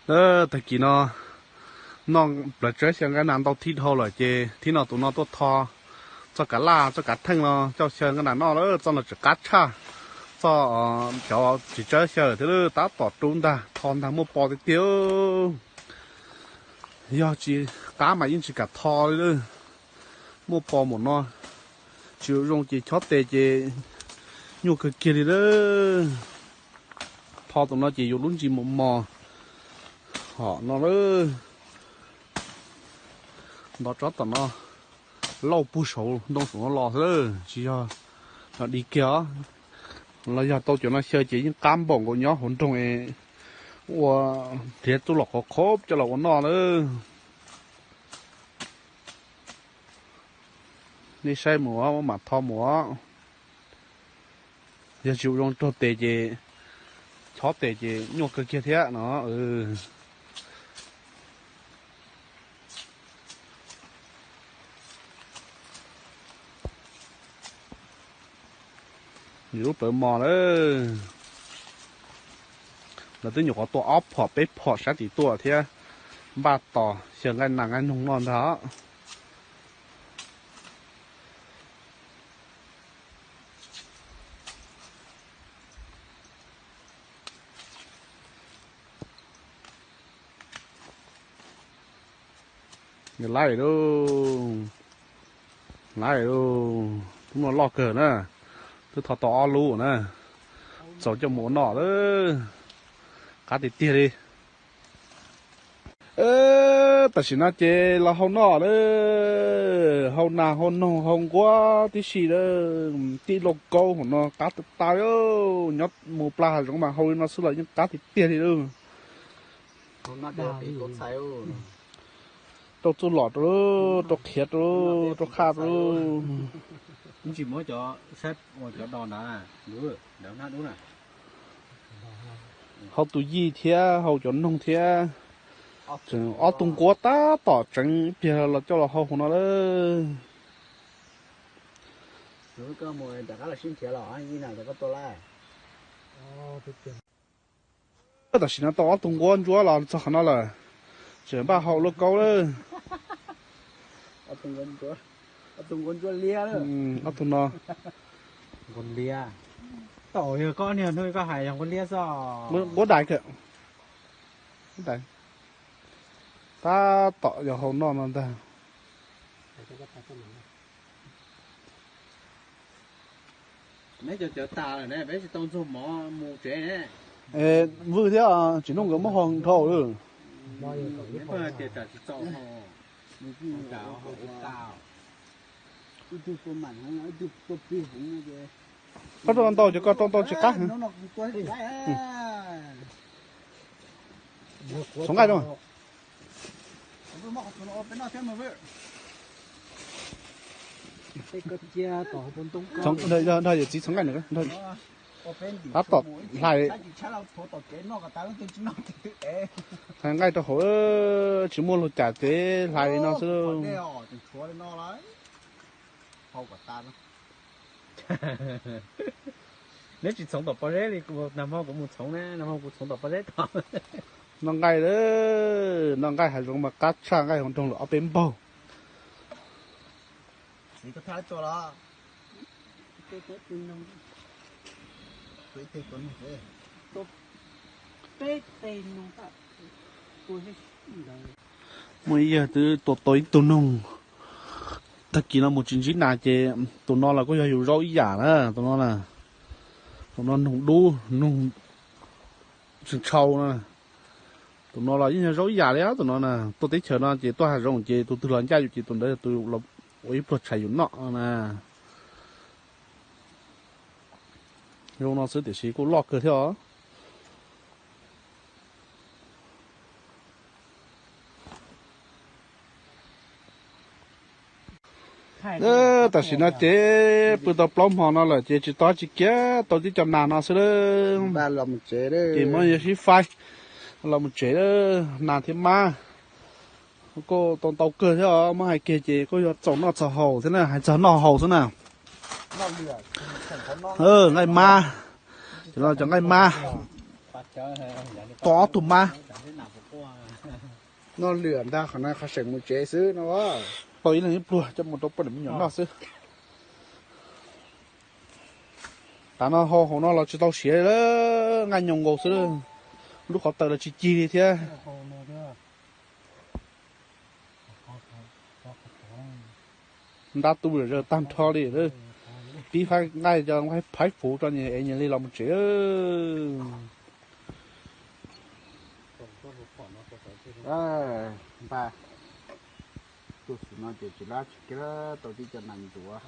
Tag kis no noj plaws tsawb xyaw nqaij nas ntau thib dhau lawm ces thib no tus no tuaj tho txoj kav laj txoj kav theej no coj xyaw nqaij nas noj lawm. Txoj no tseem qab tshaj txoj cov tsis tsawb xyaw thiab lawm. Tab tom rub ntag, tho ntag, muaj po tiag tiag. Yog tsis qab mas yeej tsis kam tho li lawm. Muaj po npaum no, tsis zoo ces chob tes ces nyuaj kawg kiag li lawm. Tho tus no ces yuav lub ntsis mos mos hom no lawm. Ntov tsob tom no, lauj puag saum ntoo saum no los xwb lawm, tsis yog no dig kiag os. Los yog tau cov no xyaw ces yeej qab npaum nkaus nyob hauv nroog es ua nrhiav txuj lom qhov qhob coj los ua noj lawm. Nej saib mus mam tho mus. Yog tsis ua zoo raug tes ces chob tes ces nyuaj kawg kiag thiab no. Nws lub plawv mos lawm. Lawv twb nyuam qhuav tua ob phom peb phom sab tim tuaj thiab npaj tos xyaw nqaij nas nqaij noog noj ntag. Laij lauj, laij lauj, hnub no loj kawg na, twb tho tau ob lub na, txaus coj mus ua noj lawm, qab tiag tiag li. Tam sim no ces los hau noj lawm, hau nas hau noog hau nquab tib si lawm, tib lauj kaub hauv no qab tag tas. Nyob mus plas hav zoov mas hau li no xwb los yeej qab tiag tiag li lauj. Rau txuj lom rau, rau qhiav rau, rau qhaj rau. Hau tus yij thiab hau cov noog thiab. Tseem ob tug nquab tab tom tseev ib pliag los coj los hau hauv no lawm. Tam sim no tau ob tug nquab ntsuab los txog qhov no lawm, tseem npaj hau lauj kaub lawm. Ob tug no, nquab dais, tab tom yog hau noj no ntag. Vwj thiab Tsim Nuj nkawd muab hau dhau lawm. Koj rau ntau cov, koj rau ntau tsis qab. Txhoov nqaij rau. Nrog yawm txiv txhoov nqaij, tab tom hlais, hlais nqaij rau hauv, tsis muaj lug cam ces hlais li no xwb. Neb tsis txhoov tom pob zeb li, nag hmo kuv mus txhoov na, nag hmo kuv txhoov tom pob zeb tod. Noj nqaij, noj nqaij hav zoov mas qab tshaj nqaij hauv nroog lawm ob peb npaug. Muaj ib yawg twb tua tau ib tug noog, tag kis no mus tsis ntsib nas ces tus no los kuj yog yus zaub ib yam na, tus no na, tus no noog dub noog tshau na, tus no los yeej yog zaub ib yam li tus no na. Tuaj teb chaws no ces tuaj hav zoov ces tus twg los ncaj yus ces tus ntawd yog tus ua ib pluag tshais yus noj na. Zoo no xwb tiam sis kuj loj kawg thiab os. Tam sim no ces pw tau plaub hmo no lawm ces tsis tau dab tsi kiag, tau tib co nas no xwb lawm. Ces muab yuav sib faib los mus tsev, nas thiab mab kuj tau ntau kawg thiab os. Muab hais kiag ces kuj yog txaus noj txaus haus thiab na, hais txog noj haus xwb na. Nqaij mab, cov no cov nqaij mab, tau ob tug mab. Noj lwm ntag, qhov no qhov seem mus tsev xwb no. Tau ib leeg ib pluag coj mus rau poj niam me nyuam noj xwb. Tav no hau hauv no los tsis tau siav, nqaij nyoos nkaus xwb. Lub qhov taws los tsis cig li thiab. Ntab tu zawm tag nrho li. Pib faib nqaij cov phaib fuv rau nyias ev nyias li los mus tsev. Npaj tuaj xwm no ces tsis lab tsis kiag tau tib co nas ntxuav.